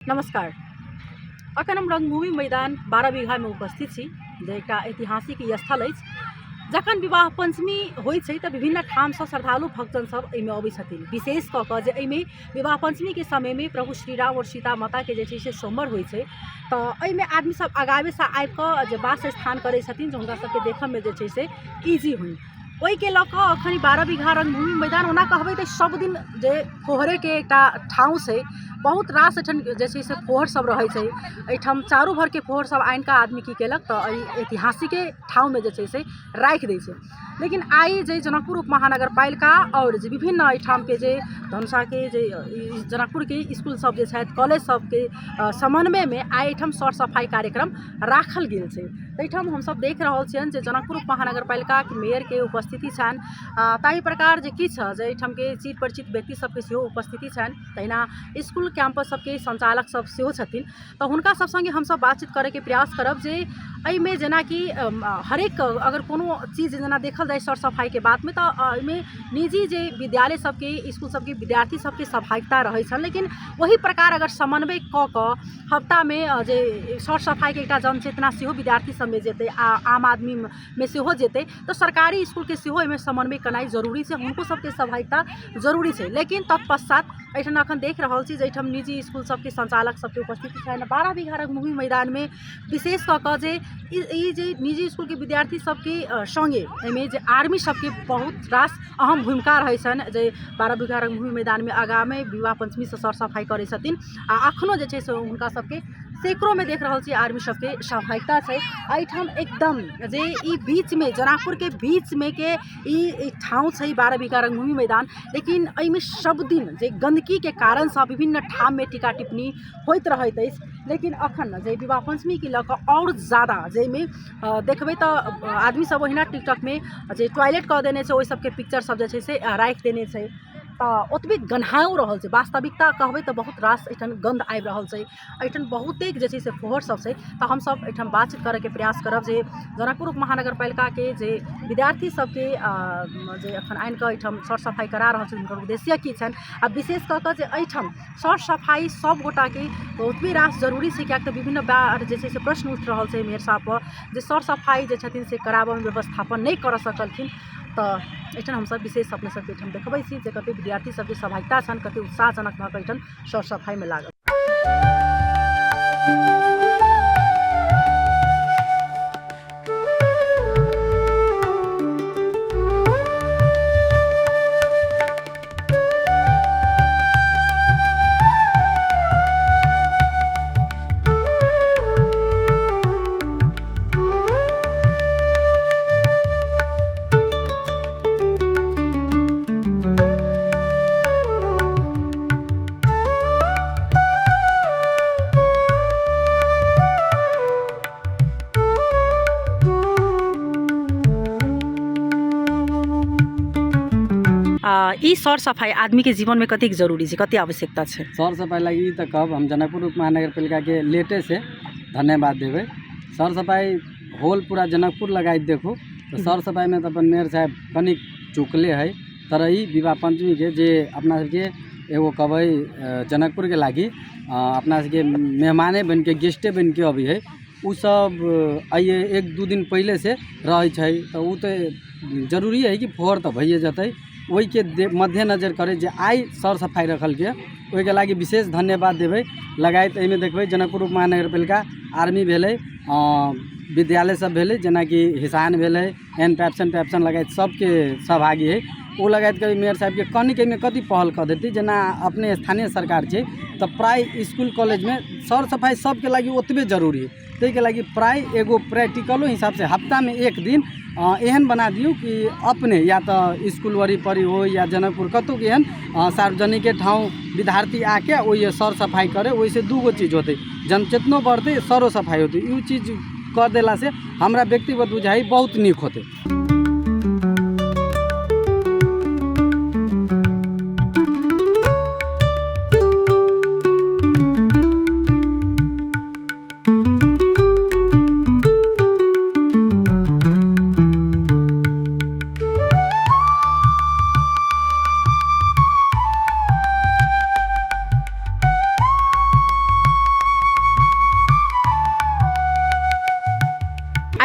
नमस्कार। अखन हम रंगभूमि मैदान 12 बीघामे उपस्थित छी, जे एकटा ऐतिहासिक स्थल अछि। जखन विवाह पंचमी होइ छै तऽ विभिन्न ठामसँ श्रद्धालु भक्तजन सब एहिमे अबै छथिन। विशेष कऽ कऽ जे एहिमे विवाह पंचमीके समयमे प्रभु श्रीराम आओर सीता माताके जे छै से सोमर होइ छै, तऽ एहिमे आदमी सब आगावेसँ आबि कऽ जे वास स्थान करै छथिन, जे हुनका सबके देखऽमे जे छै से इजी होइ। ओहिके लऽ कऽ अखन 12 बीघा रंगभूमि मैदान ओना कहबै तऽ सब दिन जे फोहरेके एकटा ठाँव छै, बहुत रास एहिठाम जे छै से फोहर सब रहै छै। एहिठाम चारू भरके फोहर सब आनि कऽ आदमी की केलक तऽ एहि ऐतिहासिके ठाँवमे जे छै से राखि दै छै। लेकिन आइ जे जनकपुर उप महानगरपालिका आओर जे विभिन्न एहिठामके जे धनुषाके जे जनकपुरके इसकुल सब जे छथि, कॉलेज सबके समन्वयमे आइ एहिठाम सर सफाइ कार्यक्रम राखल गेल छै। एहिठाम हमसब देख रहल छियनि जे जनकपुर उप महानगरपालिकाके मेयरके उपस्थिति छनि, ताहि प्रकार जे किछु जे एहिठामके चिर परिचित व्यक्ति सबके सेहो उपस्थिति छनि, तहिना इसकुल कैम्पस सबके संचालक सब सेहो छथिन। तऽ हुनका सब सङ्गे हमसब बातचीत करैके प्रयास करब जे एहिमे जेनाकि हरेक अगर कोनो चीज जेना देखल जाय सर सफाइके बातमे तऽ एहिमे निजी जे विद्यालय सबके इसकुल सबके विद्यार्थी सबके सहभागिता रहै छनि, लेकिन ओहि प्रकार अगर समन्वय कऽ कऽ हफ्तामे जे सर सफाइके एकटा जनचेतना सेहो विद्यार्थी सबमे जेतै आ आम आदमीमे सेहो जेतै, तऽ सरकारी इसकुलके सेहो एहिमे समन्वय केनाइ जरूरी छै, हुनको सबके सहभागिता जरूरी छै। लेकिन तत्पश्चात एहिठाम एखन देख रहल छी जे एहिठाम निजी इसकुल सबके संचालक सबके उपस्थिति छनि। 12 बीघा रंगभूमि मैदानमे विशेष कऽ कऽ जे ई जे निजी इसकुलके विद्यार्थी सबके सङ्गे एहिमे जे आर्मी सबके बहुत रास अहम भूमिका रहै छनि, जे 12 बीघा रंगभूमि मैदानमे आगाँमे विवाह पञ्चमीसँ सर सफाइ करै छथिन आ अखनो जे छै से हुनका सबके सैकड़ोमे देख रहल छी आर्मी सबके सहभागिता छै। एहिठाम एकदम जे ई बीचमे जनकपुरके बीचमे के ई ठाउँ छै 12 बीघा रंगभूमि मैदान, लेकिन एहिमे सब दिन जे गन्दगीके कारणसँ विभिन्न ठाममे टीका टिप्पणी होइत रहैत अछि। लेकिन अखन जे विवाह पञ्चमीके लऽ कऽ आओर ज्यादा जाहिमे देखबै तऽ आदमी सब ओहिना टिकटॉकमे जे टॉयलेट कऽ देने छै ओहि सबके पिक्चर सब जे छै से राखि देने छै, तऽ ओतबे गन्हाओ रहल छै। वास्तविकता कहबै तऽ बहुत रास एहिठाम गन्ध आबि रहल छै, एहिठाम बहुतेक जे छै से फोहर सब छै। तऽ हमसब एहिठाम बातचीत करैके प्रयास करब जे जनकपुर उप महानगरपालिकाके जे विद्यार्थी सबके जे एखन आनिकऽ एहिठाम सर सफाइ करा रहल छै हुनकर उद्देश्य की छनि, आ विशेष कऽ कऽ जे एहिठाम सर सफाइ सब गोटाके ओतबे रास जरूरी छै, किएक तऽ विभिन्न बार जे छै से प्रश्न उठि रहल छै मेयर साहबपर जे सर सफाइ जे छथिन से कराबऽमे व्यवस्थापन नहि करऽ सकलखिन। तऽ एहिठाम हमसब विशेष अपने सबके एहिठाम देखबै छी जे कतेक विद्यार्थी सबके सहभागिता छनि, कतेक उत्साहजनक भऽ कऽ एहिठाम सर सफाइमे लागल। ई सर सफाइ आदमीके जीवनमे कतेक जरूरी छै, कतेक आवश्यकता छै? सर सफाइ लागि ई तऽ कहब हम जनकपुर उप महानगरपालिकाके लेटेसँ धन्यवाद देबै। सर सफाइ होल पूरा जनकपुर लगाइ देखू तऽ सर सफाइमे तऽ अपन मेयर साहेब कनिक चुकले हइ, तर ई विवाह पञ्चमीके जे अपना सबके एगो कहबै जनकपुरके लागि अपना सबके मेहमाने बनिके गेस्टे बनिके अबै हइ, ओ सब आइए एक दू दिन पहिलेसँ रहै छै, तऽ ओ तऽ जरूरी हइ कि फोहर तऽ भइए जेतै। ओहिके मद्देनजर करैत जे आइ सर सफाइ रखलकै ओहिके लागि विशेष धन्यवाद देबै। लगायत एहिमे देखबै जनकपुर उप महानगरपालिका आर्मी भेलै, विद्यालय सब भेलै, जेनाकि हिसान भेलै, एन पैप्सन पैप्सन लगायत सबके सहभागी हइ। ओ लगायत कभी मेयर साहेबके कनिक एहिमे कथी पहल कऽ देतै, जेना अपने स्थानीय सरकार छै तऽ प्राय इसकुल कॉलेजमे सर सफाइ सबके लागि ओतबे जरूरी हइ, ताहिके लागि प्राय एगो प्रैक्टिकलो हिसाबसँ हफ्तामे एक दिन एहन बना दियौ कि अपने या तऽ इसकुल वरिपरि हो या जनकपुर कतहु एहन सार्वजनिके ठाउँ विद्यार्थी आके ओहि सर सफाइ करै, ओहिसँ दूगो चीज होतै, जनचेतनो बढ़तै, सरो सफाइ होतै। ई चीज कऽ देलासँ हमरा व्यक्तिगत बुझाइ बहुत नीक होतै।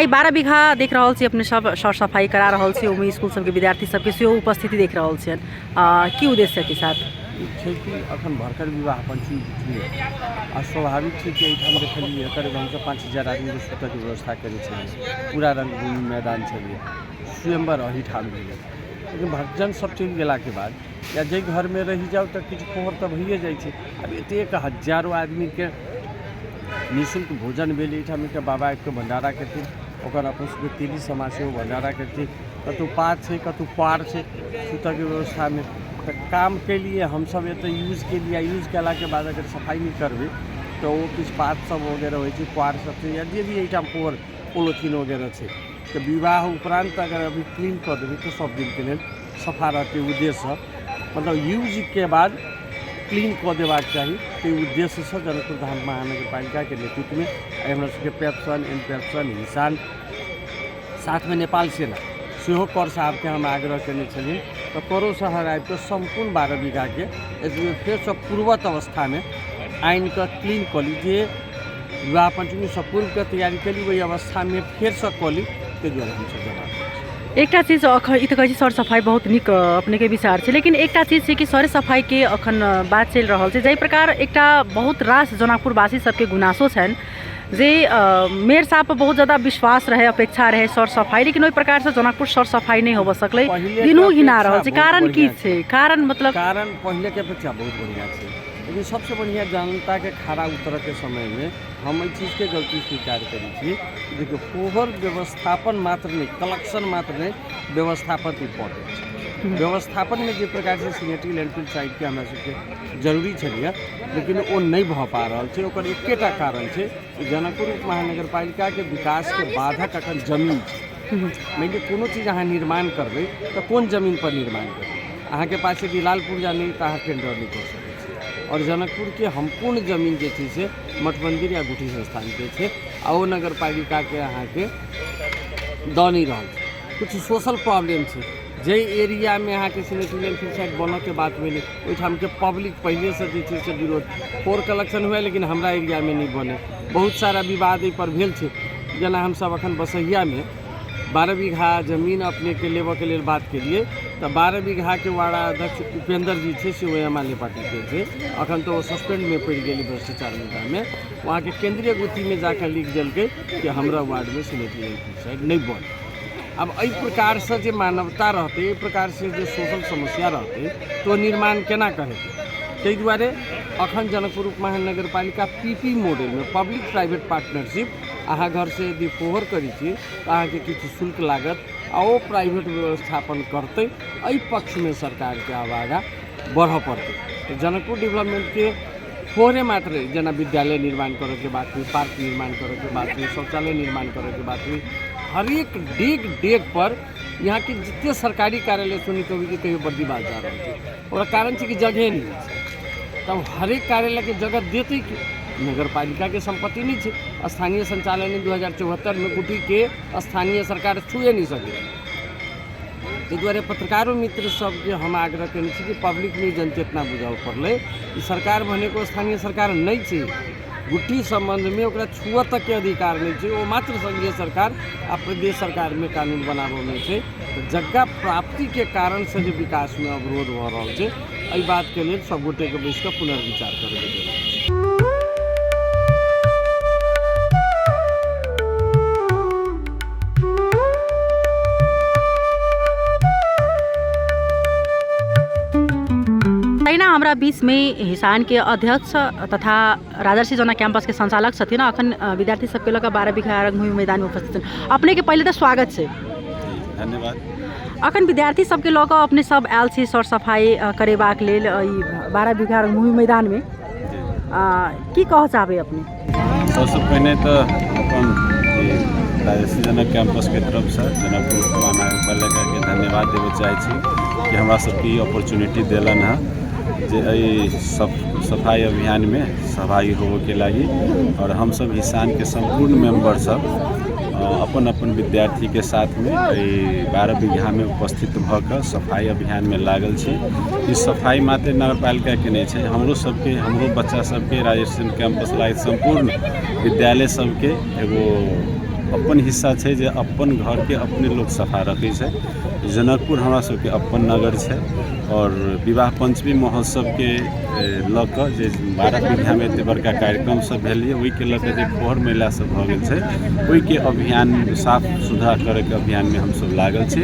आइ 12 बीघा देख रहल छी अपने सब सर सफाइ करा रहल छी, ओहिमे स्कूल सबके विद्यार्थी सबके सेहो उपस्थिति देख रहल छियनि। की उद्देश्यके साथ? ई छै कि अखन भरकर विवाह पंचमी बुझलियै आ स्वाभाविक छै कि एहिठाम देखलियै करीब हमसब 5000 आदमीके सुतऽके व्यवस्था कयने छलियै। पूरा रङ्गभूमि मैदान छलियै, स्वयंवर एहिठाम भेलै। लेकिन भक्तजन सब चलि गेलाके बाद या जाहि घरमे रहि जाउ तऽ किछु फोहर तऽ भइए जाइ छै। आब एतेक हजारो आदमीके निःशुल्क भोजन भेल एहिठाम। एकटा बाबा आबिकऽ भण्डारा केलखिन, ओकर अपन सबके तेली समाज सेहो भण्डारा केलखिन। कतहु पात छै, कतहु पार छै सुतऽके व्यवस्थामे। तऽ काम केलियै हमसब, एतऽ यूज केलियै। यूज केलाके बाद अगर सफाइ नहि करबै तऽ ओ किछु पात सब वगैरह होइ छै, पार सब छै या जे भी एहिठाम पोर पोलोथीन वगैरह छै। तऽ विवाह उपरान्त अगर अभी क्लीन कऽ देबै तऽ सब दिनके लेल सफा रहतै। उद्देश्यसँ मतलब यूजके बाद क्लीन कऽ देबाक चाही। ताहि उद्देश्यसँ जनकपुर धाम महानगरपालिकाके नेतृत्वमे आइ हमरा सबके पेप्सन एन पेप्सन हिसान साथमे नेपाल सेना सेहो कर साहबके हम आग्रह कयने छलियनि तऽ करो शहर आबि कऽ सम्पूर्ण 12 बीघाके एक फेरसँ पूर्वत अवस्थामे आनि कऽ क्लीन कऽ ली। जे विवाह पञ्चमीसँ पूर्वके तैयारी कयली ओहि अवस्थामे फेरसँ कऽ ली, ताहि दुआरे हमसब जमा करै छी। एकटा चीज अखन ई तऽ कहै छी सर सफाइ बहुत नीक अपनेके विचार छै, लेकिन एकटा चीज छै कि सर सफाइके अखन बात चलि रहल छै, जाहि प्रकार एकटा बहुत रास जनकपुरवासी सबके गुनासो छनि जे मेयर साहब पर बहुत ज़्यादा विश्वास रहे, अपेक्षा रहे सर सफाइ, लेकिन ओहि प्रकारसँ जनकपुर सर सफाइ नहि होबऽ सकलै, पहिलेके दिनू घिना अपेक्षा रहल छै। बहुत कारण की बढ़िआँ छै? कारण मतलब कारण पहिलेके अपेक्षा बहुत बढ़िआँ छै, लेकिन सबसँ बढ़िआँ जनताके खड़ा उतरऽके समयमे हम एहि चीजके गलती स्वीकार करै छी। देखियौ, फोहर व्यवस्थापन मात्र नहि, कलेक्शन मात्र नहि, व्यवस्थापन इम्पोर्टेंट छै। व्यवस्थापनमे जे प्रकारसँ सैनिटरी लैंडफिल साइटके हमरा सबके जरूरी छलैए, लेकिन ओ नहि भऽ पा रहल छै। ओकर एकेटा कारण छै कि जनकपुर उप महानगरपालिकाके विकासके बाधक अखन जमीन छै। मानि लिअ कोनो चीज अहाँ निर्माण करबै तऽ कोन जमीनपर निर्माण करबै? अहाँके पास यदि लाल पुर्जा नहि तऽ अहाँ टेंडर नहि कऽ सकै छी। आओर जनकपुरके सम्पूर्ण जमीन जे छै से मठ मन्दिर या गुठी संस्थानके छै आ ओ नगरपालिकाके अहाँके दऽ नहि रहल छै। किछु सोशल प्रॉब्लम छै। जाहि एरियामे अहाँके सैनिटरी लैंडफिल साइट बनऽके बात भेलै ओहिठामके पब्लिक पहिलेसँ जे छै से विरोध। फोर कलेक्शन हुए लेकिन हमरा एरियामे नहि बने। बहुत सारा विवाद एहिपर भेल छै। जेना हमसब अखन बसहियामे 12 बीघा जमीन अपनेके लेबऽके लेल बात केलियै तऽ 12 बीघाके वार्ड अध्यक्ष उपेंद्र जी छै से ओ एम एल ए पार्टीके छै। अखन तऽ ओ सस्पेंडमे पड़ि गेलै भ्रष्टाचार मुद्दामे। वहाँके केंद्रीय गुत्थीमे जाकऽ लिख देलकै कि हमरा वार्डमे सैनिटरी लैंडफिल साइट नहि बने। आब एहि प्रकारसँ जे मानवता रहतै, एहि प्रकारसँ जे सोशल समस्या रहतै तऽ ओ निर्माण केना कऽ हेतै? ताहि दुआरे अखन जनकपुर उप महानगरपालिका पी मॉडलमे पब्लिक प्राइवेट पार्टनरशिप, अहाँ घरसँ यदि फोहर करै छी तऽ अहाँके किछु शुल्क लागत आ ओ प्राइवेट व्यवस्थापन करतै। एहि पक्षमे सरकारके आब आगाँ बढ़ऽ पड़तै। तऽ जनकपुर डेवलपमेंटके फोहरे मात्र जेना विद्यालय निर्माण करऽके बात हुई, पार्क निर्माण करऽके बात हुई, शौचालय निर्माण करऽके बात हुई, हरेक डेग डेग पर यहाँके जते सरकारी कार्यालय सुनी कभी कि कहियो बर्दीबाज जा रहल छै, ओकरा कारण छै कि जगहे नहि छै। तब हरेक कार्यालयके जगह देतै कि नगरपालिकाके सम्पत्ति नहि छै। स्थानीय संचालन 2074 गुटीके स्थानीय सरकार छुए नहि सकै। ताहि दुआरे पत्रकारो मित्र सबके हम आग्रह केने छी कि पब्लिकमे जनचेतना बुझाबऽ पड़लै कि सरकार भनेको स्थानीय सरकार नहि छै। गुट्ठी सम्बन्धमे ओकरा छुअ तकके अधिकार नहि छै। ओ मात्र संघीय सरकार आ प्रदेश सरकारमे कानून बनाबऽमे छै। तऽ जगह प्राप्तिके कारणसँ जे विकासमे अवरोध भऽ रहल छै, एहि बातके लेल सब गोटेके बैस कऽ पुनर्विचार करैके जरूरत छै। तहिना हमरा बीचमे हिसानके अध्यक्ष तथा राजर्षि जनक कैंपसके संचालक छथिन। अखन विद्यार्थी सबके लऽ कऽ 12 बीघा रंगभूमि मैदानमे उपस्थित छथिन। अपनेके पहिले तऽ स्वागत छै। धन्यवाद। अखन विद्यार्थी सबके लऽ कऽ अपने सब आयल छी सर सफाइ करेबाक लेल ई 12 बीघा रंगभूमि मैदानमे, की कहऽ चाहबै अपने? सबसँ पहिने तऽ अपन राजर्षि जनक कैंपसके तरफसँ जनकपुर महानगरपालिकाके धन्यवाद देबऽ चाहै छी कि हमरा सबके ई अपॉर्चुनिटी देलनि हँ जे एहि सफाइ अभियानमे सहभागी होबऽके लागि। आओर हमसब हिसानके सम्पूर्ण मेम्बर सब अपन अपन विद्यार्थीके साथमे एहि 12 बीघामे उपस्थित भऽ कऽ सफाइ अभियानमे लागल छी। ई सफाइ मात्र नगरपालिकाके नहि छै, हमरो सबके, हमरो बच्चा सबके राजर्षि कैंपस लायक सम्पूर्ण विद्यालय सबके एगो अपन हिस्सा छै जे अपन घरके अपने लोक सफा रखै छै। जनकपुर हमरा सबके अपन नगर छै आओर विवाह पञ्चमी महोत्सवके लऽ कऽ जे 12 बीघामे एते बड़का कार्यक्रम सब भेल यऽ, ओहिके लऽ कऽ जे फोहर मैला सब भऽ गेल छै ओहिके अभियान साफ सुथरा करैके अभियानमे हमसब लागल छी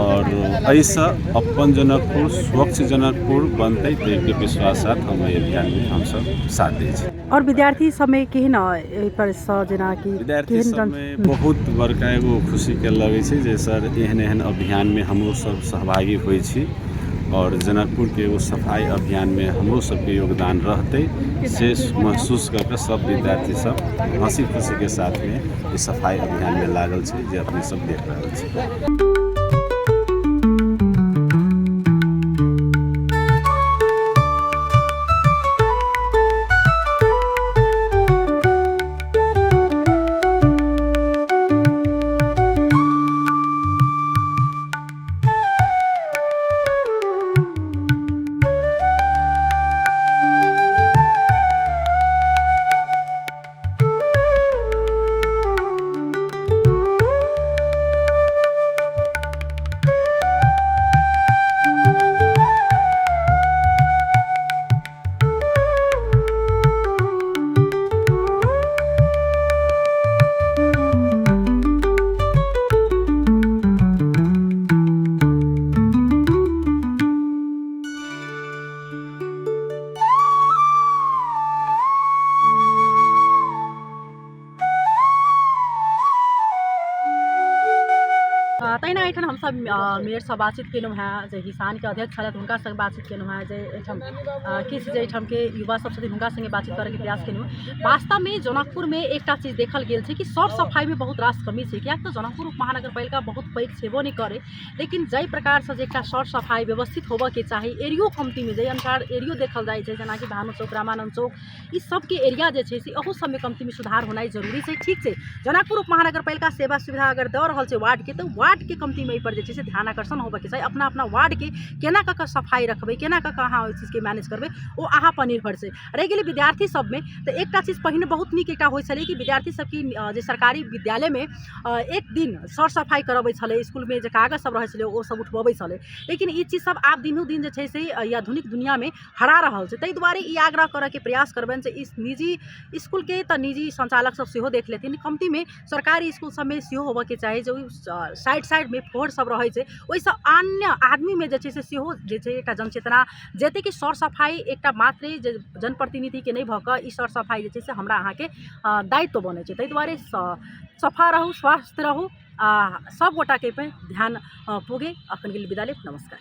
आओर एहिसँ अपन जनकपुर स्वच्छ जनकपुर बनतै ताहिके विश्वास साथ हम एहि अभियानमे हमसब साथ दै छी। आओर विद्यार्थी सबमे केहन एहिपर सँ जेनाकि विद्यार्थी केहन सबमे बहुत बड़का एगो खुशीके लगै छै जे सर एहन एहन अभियानमे हमरो सब सहभागी होइ छी आओर जनकपुरके एगो सफाइ अभियानमे हमरो सबके योगदान रहतै से महसूस कऽ कऽ सब विद्यार्थी सब हँसी खुशीके साथमे ई सफाइ अभियानमे लागल छै जे अपने सब देख रहल छी। तहिना एहिठाम हमसब मेयरसँ बातचीत केलहुँ हेँ, जे हिसानके अध्यक्ष छलथि हुनका संग बातचीत केलहुँ हेँ, जे एहिठाम किछु जे एहिठामके युवा सब छथिन हुनका संगे बातचीत करैके प्रयास केलहुँ। वास्तवमे जनकपुरमे एकटा चीज देखल गेल छै कि सर सफाइमे बहुत रास कमी छै, किएक तऽ जनकपुर उप महानगरपालिका बहुत पैघ छेबो नहि करै, लेकिन जाहि प्रकारसँ जे एकटा सर सफाइ व्यवस्थित होबऽके चाही एरियो कमतीमे, जाहि अनुसार एरियो देखल जाइ छै जेनाकि भानु चौक, रामानन्द चौक, ई सबके एरिया जे छै से अहू सबमे कमतीमे सुधार होनाइ जरूरी छै। ठीक छै, जनकपुर उप महानगरपालिका सेवा सुविधा अगर दऽ रहल छै वार्डके, तऽ वार्डके कमतीमे एहिपर जे छै से ध्यान आकर्षण होबऽके चाही। अपना अपना वार्डके केना कऽ कऽ सफाइ रखबै, केना कऽ कऽ अहाँ ओहि चीजके मैनेज करबै, ओ अहाँ पर निर्भर छै। रहि गेलै विद्यार्थी सबमे, तऽ एकटा चीज पहिने बहुत नीक एकटा होइ छलै कि विद्यार्थी सबके जे सरकारी विद्यालयमे एक दिन सर सफाइ करबै छलै, इसकुलमे जे कागज सब रहै छलै ओ सब उठबबै छलै, लेकिन ई चीज सब आब दिनों दिन जे छै से ई आधुनिक दुनिआँमे हरा रहल छै। ताहि दुआरे ई आग्रह करऽके प्रयास करबनि जे इस निजी इसकुलके तऽ निजी संचालक सब सेहो देख लेथिन, कमतीमे सरकारी इसकुल सबमे सेहो होबऽके चाही जे ओहि साइड साइडमे फोहर सब रहै छै ओहिसँ अन्य आदमीमे जे छै से सेहो जे छै एकटा जनचेतना जेतै कि सर सफाइ एकटा मात्रे जे जनप्रतिनिधिके नहि भऽ कऽ ई सर सफाइ जे छै से हमरा अहाँके दायित्व बनै छै। ताहि दुआरे सफा रहू, स्वस्थ रहू आ सब गोटाके एहिपर ध्यान पुगे। अखनके लेल विदा लेब, नमस्कार।